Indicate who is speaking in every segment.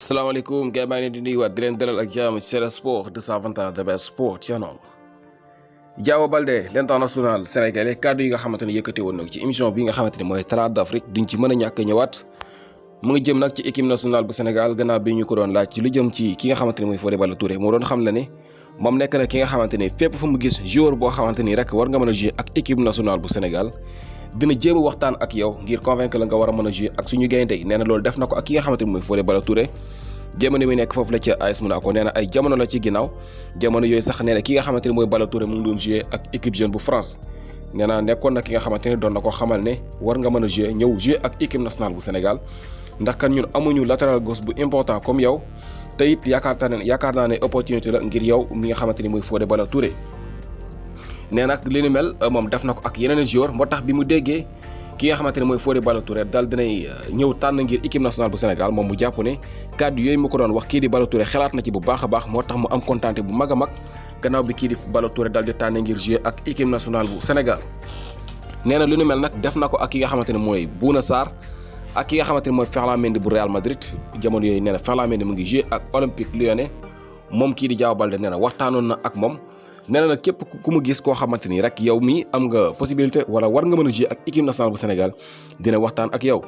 Speaker 1: salaamaaleykum gars maa ngi leen di nuyuwaat di leen dalal ak jàmm ci Sen Sport 221 The Best Sport channel. Diao Baldé l'international sénégalais kàddu yi nga xamante ne yëkkati woon na ci émission bi nga xamante ne mooy Talent d'Afrique duñ ci mën a ñàkk ñëwaat mu ngi jëm nag ci équipe nationale bu Sénégal gannaaw bi ñu ko doon laaj ci lu jëm ci ki nga xamante ne mooy Fodé Ballo-Touré moo doon xam la ne moom nekk na ki nga xamante ne fépp fu mu gis joueur boo xamante ni rek war nga mën a jouer ak équipe nationale bu Sénégal dina jéem a waxtaan ak yow ngir convaincre la nga war a mën a jouer ak suñu gaynde yi nee na loolu def na ko ak ki nga xamante ni mooy Fodé Ballo-Touré jamono mi nekk foofu la ca AS Monaco nee na ay jamono la ci ginnaaw jamono yooyu sax nee na ki nga xamante ni mooy Ballo-Touré mu ngi doon jouer ak équipe jeune bu France nee na nekkoon na ki nga xamante ni doon na ko xamal ne war nga mën a jouer ñëw jouer ak équipe nationale bu Sénégal ndax kan ñun amuñu latéral gauche bu important comme yow te it yaakaar naa ne opportunité la ngir yow mi nga xamante ni mooy Fodé Ballo-Touré nee nag li ni mel moom def na ko ak yeneen joueur moo tax bi mu déggee ki nga xamante ne mooy Fodé Ballo-Touré daal dinay ñëw tànn ngir équipe nationale bu Sénégal moom mu jàpp ne kàddu yooyu mu ko doon wax kii di Ballo-Touré xalaat na ci bu baax a baax moo tax mu am kontaante bu mag a mag gannaaw bi kii di Ballo-Touré daal di tànn ngir jouer ak équipe nationale bu Sénégal nee na lu ni mel nag def na ko ak ki nga xamante ne mooy Bouna Sarr ak ki nga xamante ne mooy Ferland Mendy bu Real Madrid jamono yooyu nee na Ferland Mendy mu ngi jouer ak Olympique Lyonnais moom kii di Diao Baldé nee na waxtaanoon na ak moom nee na nag képp ku mu gis koo xamante ni rek yow mi am nga possibilité wala war nga mën a jouer ak équipe nationale bu Sénégal dina waxtaan ak yow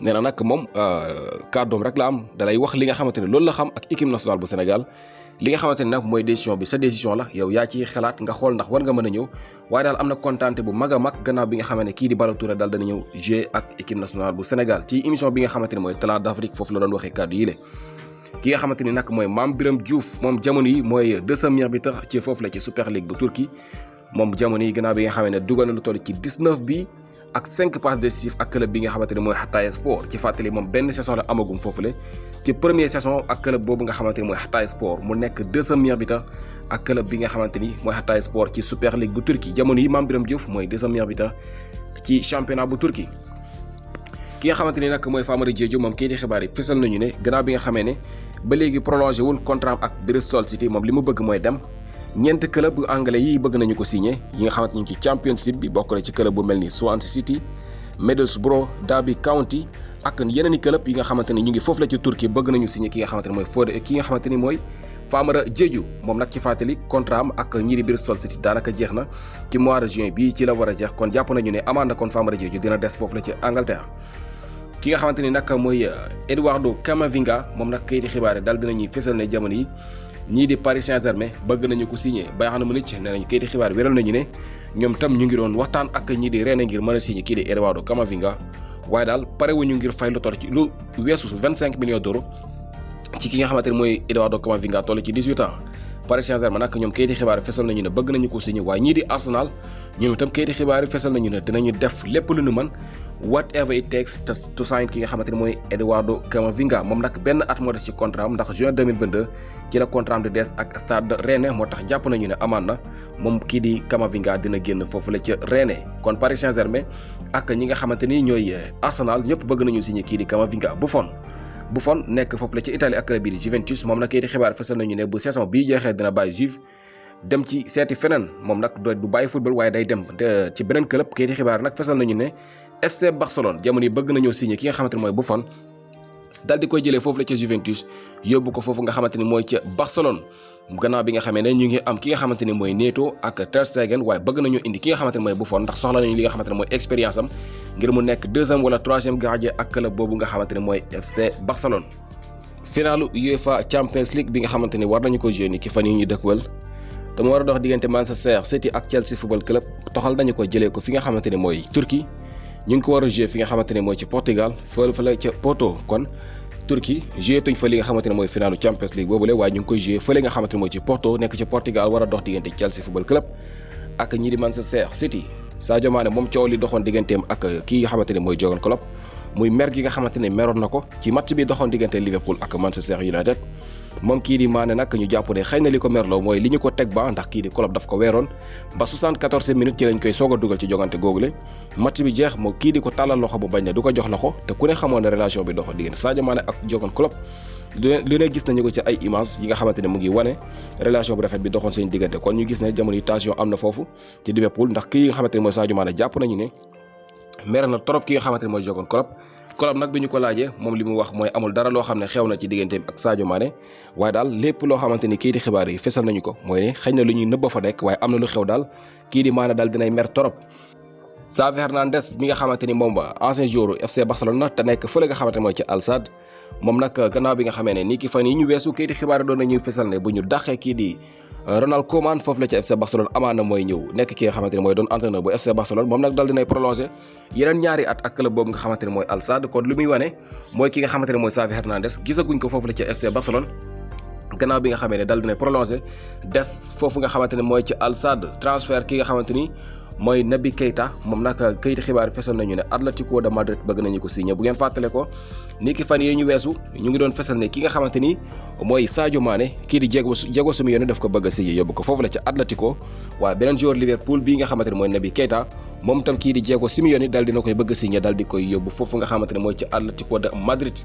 Speaker 1: nee na nag moom kàddoom rek la am dalay wax li nga xamante ni loolu la xam ak équipe nationale bu Sénégal li nga xamante ni nag mooy décision bi sa décision la yow yaa ciy xalaat nga xool ndax war nga mën a ñëw waaye daal am na kontaante bu mag a mag gannaaw bi nga xamante ne kii di Ballo-Touré daal dana ñëw jouer ak équipe nationale bu Sénégal ci émission bi nga xamante ni mooy Talent d'Afrique foofu la doon waxee kàddu yi la ki nga xamante ni nag mooy Mame Birame Diouf moom jamono yi mooy deuxième arbitre ci foofu la ci Super League bu Turquie moom jamono yi gannaaw bi nga xamante ne dugal na lu toll ci 19 bi ak 5 passes décisives ak club bi nga xamante ne mooy Hatay Sport ci fàttali moom benn saison la amagum foofu la ci première saison ak club boobu nga xamante ni mooy Hatay Sport mu nekk deuxième arbitre ak club bi nga xamante ni mooy Hatay Sport ci Super League bu Turquie jamono yi Mame Birame Diouf mooy deuxième arbitre ci championnat bu Turquie ki nga xamante ni nag mooy Famara Diédhiou moom kii di xibaar yi fësal nañu ne gannaaw bi nga xamee ne ba léegi prolongé wul contrat ak Bristol City moom li mu bëgg mooy dem ñeent club bu anglais yi bëgg nañu ko signé yi nga xamante ni ci Championship bi bokk na ci club bu mel ni Swansea City Middlesbrough Derby County ak yeneen i club yi nga xamante ni ñu ngi foofu la ci Turquie bëgg nañu signé ki nga xamante ni mooy Fodé ki nga xamante ni mooy Famara Diédhiou moom nag ci fàttali contrat am ak ñi di Bristol City daanaka jeex na ci mois de juin bii ci la war a jeex kon jàpp nañu ne amaan na kon Famara Diédhiou dina des foofu la ci Angleterre ki nga xamante ni nag mooy Eduardo Camavinga moom nag kayiti xibaar yi daal dinañuy fësal ne jamono yi ñii di Paris Saint-Germain bëgg nañu ko signé Bayern Munich nee nañu kayiti xibaar wéral nañu ne ñoom tam ñu ngi doon waxtaan ak ñii di Rennes ngir mën a signé kii di Eduardo Camavinga waaye daal pare wuñu ngir fay lu toll ci lu weesu 25 millions d'euros ci ki nga xamante ni mooy Eduardo Camavinga toll ci 18 ans Paris Saint-Germain nag ñoom kayiti xibaar yi fesal nañu ne bëgg nañu ko signé waaye ñii di Arsenal ñoom itam kayiti xibaar yi fesal nañu ne dinañu def lépp lu ñu mën whatever it takes to sign ki nga xamante ni mooy Eduardo Camavinga moom nag benn at moo des ci contrat am ndax juin 2022 ci la contrat am di des ak Stade Rennais moo tax jàpp nañu ne amaan na moom kii di Camavinga dina génn foofu la ca Rennais kon Paris Saint-Germain ak ñi nga xamante ni ñooy Arsenal ñëpp bëgg nañu signé kii di Camavinga Buffon nekk foofu la ci Italie ak club bi di Juventus moom nag kii di xibaar fesal nañu ne bu saison bii jeexee dina bàyyi Juve dem ci seeti feneen moom nag du bàyyi football waaye day dem ci beneen club kii di xibaar nag fesal nañu ne FC Barcelone jamono yi bëgg nañoo signé ki nga xamante ne mooy Buffon dal di koy jëlee foofu la ca Juventus yóbbu ko foofu nga xamante ni mooy ca Barcelone gannaaw bi nga xamee ne ñu ngi am ki nga xamante ni mooy Neto ak Ter Stegen waaye bëgg nañu indi ki nga xamante ne mooy Buffon ndax soxla nañu li nga xamante ne mooy expérience am ngir mu nekk deuxième wala troisième gardien ak club boobu nga xamante ne mooy FC Barcelone. finalu UEFA Champions League bi nga xamante ni war nañu ko jouer ni ki fan yi ñu dëkwal te mu war a dox diggante Manchester City ak Chelsea Football Club toxal nañu ko jëlee ko fi nga xamante ne mooy Turquie ñu ngi ko war a jouer fi nga xamante ne mooy ci Portugal fa la ca Porto kon Turquie joué tuñ fa li nga xamante ne mooy finalu Champions League boobule waaye ñu ngi koy joué fële nga xamante ne mooy ci Porto nekk ci Portugal war a dox diggante Chelsea Football Club ak ñi di Manchester City Sadio Mané moom coow li doxoon digganteem ak kii nga xamante ne mooy Jurgen Klopp muy mer gi nga xamante ne meroon na ko ci match bi doxoon diggante Liverpool ak Manchester United moom kii di Mané nag ñu jàpp ne xëy na li ko merloo mooy li ñu ko teg ba ndax kii di Klopp daf ko weeroon ba 74 minutes ci lañ koy soog a dugal ci jogante googule match bi jeex moo kii di ko tàllal loxo bu bañ ne du ko jox loxo te ku ne xamoon ne relation bi doxoon diggante Sadio Mané ak Jurgen Klopp lu ne gis nañu ko ci ay image yi nga xamante ne mu ngi wane relation bu rafet bi doxoon seen diggante kon ñu gis ne jamono yi tension am na foofu ci Liverpool ndax kii nga xamante ne mooy Sadio Mané jàpp nañu ne mere na trop ki nga xamante ne mooy Jürgen Klopp nag bi ñu ko laajee moom li mu wax mooy amul dara loo xam ne xew na ci digganteem ak Sadio Mané waaye daal lépp loo xamante ni kii di xibaar yi fesal nañu ko mooy ne xëy na lu ñuy nëbba fa nekk waaye am na lu xew daal kii di Mané daal dinay mer trop. Xavi Hernandez mi nga xamante ni moom ba ancien joueur FC Barcelone te nekk fële nga xamante ne mooy ci Al Sadd moom nag gannaaw bi nga xamee ne ni ki fan yi ñu weesu kii di xibaar doon nañuy fesal ne bu ñu dàqee kii di Ronald Koeman foofu la ci FC Barcelone amaana mooy ñëw nekk ki nga xamante ne mooy doon entraîneur bu FC Barcelone moom nag dal dinay prolongé yeneen ñaari at ak club boobu nga xamante ne mooy Al Sadd kon lu muy wane mooy ki nga xamante ne mooy Xavi Hernandez gisaguñ ko foofu la ci FC Barcelone gannaaw bi nga xamee ne dal dinay prolongé des foofu nga xamante ne mooy ci Al Sadd transfert ki nga xamante ni mooy Naby Keita moom nag kayit xibaar fesal nañu ne Atlético de Madrid bëgg nañu ko signé bu ngeen fàttale ko ni ki fan yee ñu weesu ñu ngi doon fesal ne ki nga xamante ni mooy Sadio Mané kii di Diego Simeone daf ko bëgg a signé yóbbu ko foofu la ci Atlético waaye beneen joueur Liverpool bii nga xamante ne mooy Naby Keita moom tam kii di Diego Simeone dal dina koy bëgg a signé dal di koy yóbbu foofu nga xamante ne mooy ci Atlético de Madrid.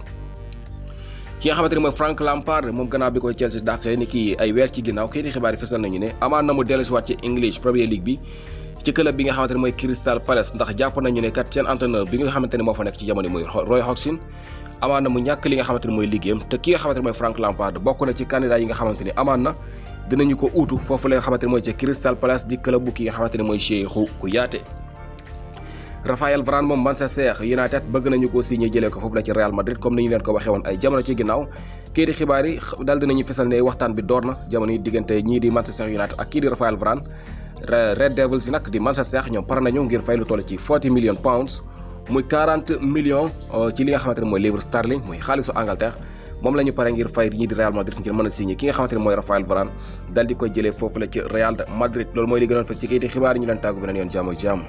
Speaker 1: ki nga xamante ne mooy Frank Lampard moom gannaaw bi koy Chelsea dàqee ni kii ay weer ci ginnaaw kii di xibaar yi fesal nañu ne amaan na mu dellusiwaat ci English Premier League bi ci club bi nga xamante ne mooy Crystal Palace ndax jàpp nañu ne kat seen entraîneur bi nga xamante ne moo fa nekk ci jamono mooy Roy Hodgson amaan na mu ñàkk li nga xamante ne mooy liggéeyam te ki nga xamante ne mooy Frank Lampard bokk na ci candidat yi nga xamante ne amaan na dinañu ko uutu foofu la nga xamante ne mooy ci Crystal Palace di club bu ki nga xamante ne mooy Cheikhou Kouyaté. Raphaël Varane moom Manchester United bëgg nañu ko signé jëlee ko foofu la ci Real Madrid comme ni ñu leen ko waxee woon ay jamono ci ginnaaw kii di xibaar yi daal dinañu fesal ne waxtaan bi door na jamono yi diggante ñii di Manchester United ak kii di Raphaël Varane Red Devils nag di Manchester ñoom pare nañu ngir fay lu toll ci 40 millions pounds muy 40 millions ci li nga xamante ne mooy livre sterling muy xaalisu Angleterre moom la ñu pare ngir fay ñii di Real Madrid ngir mën a signé ki nga xamante ne mooy Raphaël Varane dal di koy jëlee foofu la ci Real Madrid loolu mooy li gënoon fes ci kii di xibaar yi ñu leen tàggu beneen yoon jàmm ak jàmm